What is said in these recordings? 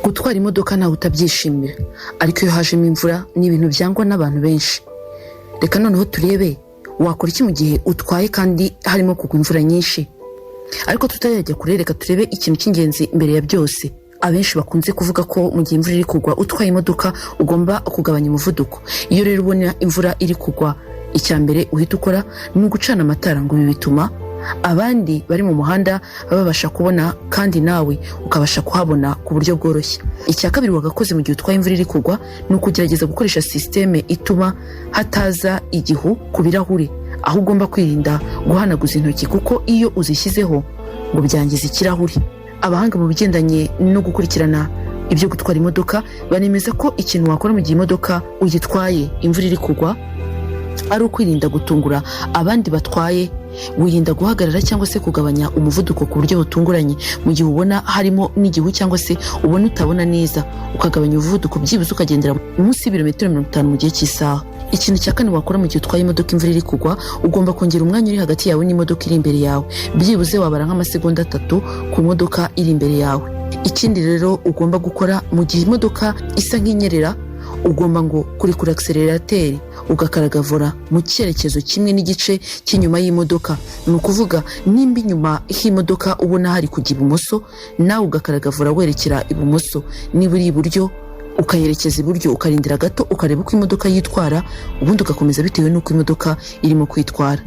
Gutwara imodoka ntawe utabyishimira, ariko iyo hajemo imvura ni ibintu byangwa n'abantu benshi. Reka noneho turebe wakora iki mu gihe utwaye kandi harimo kugwa imvura nyinshi. Ariko tutarajya kure, reka turebe ikintu cy'ingenzi mbere ya byose. Abenshi bakunze kuvuga ko mu gihe imvura iri kugwa utwaye imodoka ugomba kugabanya umuvuduko. Iyo rero ubona imvura iri kugwa, icya mbere uhita ukora ni ugucana amatara. Ngo ibi bituma abandi bari mu muhanda babasha kubona kandi nawe ukabasha kuhabona ku buryo bworoshye. Icya kabiri wagakoze mu gihe utwaye imvura iri kugwa ni ukugerageza gukoresha sisiteme ituma hataza igihu ku birahure, aho ugomba kwirinda guhanaguza intoki, kuko iyo uzishyizeho ngo byangiza ikirahuri. Abahanga mu bigendanye no gukurikirana ibyo gutwara imodoka banemeza ko ikintu wakora mu gihe imodoka uyitwaye imvura iri kugwa ari ukwirinda gutungura abandi batwaye. Wirinda guhagarara cyangwa se kugabanya umuvuduko ku buryo butunguranye mu gihe ubona harimo n'igihu cyangwa se ubona utabona neza, ukagabanya umuvuduko, byibuze ukagendera munsi y'ibirometero 50 mu gihe cy'isaha. Ikintu cya kane wakora mu gihe utwaye imodoka imvura iri kugwa, ugomba kongera umwanya uri hagati yawe n'imodoka iri imbere yawe. Byibuze wabara nk'amasegonda 3 ku modoka iri imbere yawe. Ikindi rero ugomba gukora mu gihe imodoka isa nk'inyerera, ugomba ngo kurekura accélérateur, ugakaraga volant mu cyerekezo kimwe n'igice cy'inyuma y'imodoka. Ni ukuvuga, nimba inyuma h'imodoka ubona hari kujya ibumoso, nawe ugakaraga volant werekera ibumoso. Niba uri iburyo, ukayerekeza iburyo, ukarindira gato ukareba uko imodoka yitwara, ubundi ugakomeza bitewe n'uko imodoka irimo kwitwara.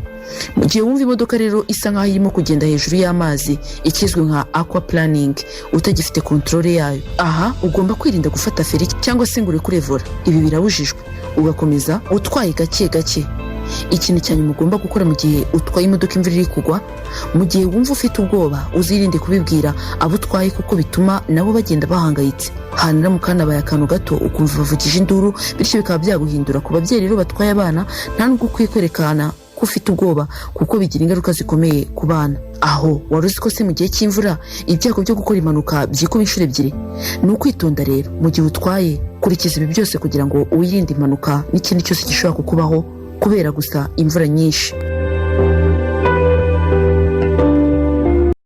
Mu gihe wumva imodoka rero isa nk'aho irimo kugenda hejuru y'amazi, ikizwi nka aquaplaning, utagifite contrôle yayo, aha ugomba kwirinda gufata feri cyangwa se ngo urekure volant. Ibi birabujijwe, ugakomeza utwaye gake gake. Ikintu cya nyuma ugomba gukora mu gihe utwaye imodoka imvura iri kugwa, mu gihe wumva ufite ubwoba, uzirinde kubibwira abo utwaye, kuko bituma nabo bagenda bahangayitse. Hanaramuka hanabaye akantu gato, ukumva bavugije induru, bityo bikaba byaguhindura. Ku babyeyi rero batwaye abana, nta nubwo ukwiye kwerekana ko ufite ubwoba, kuko bigira ingaruka zikomeye ku bana. Aho wari uzi ko se mu gihe cy'imvura ibyago byo gukora impanuka byikuba inshuro ebyiri? Ni ukwitonda rero mu gihe utwaye. Kurikiza ibi byose kugira ngo wirinde impanuka n'ikindi cyose gishobora kukubaho kubera gusa imvura nyinshi.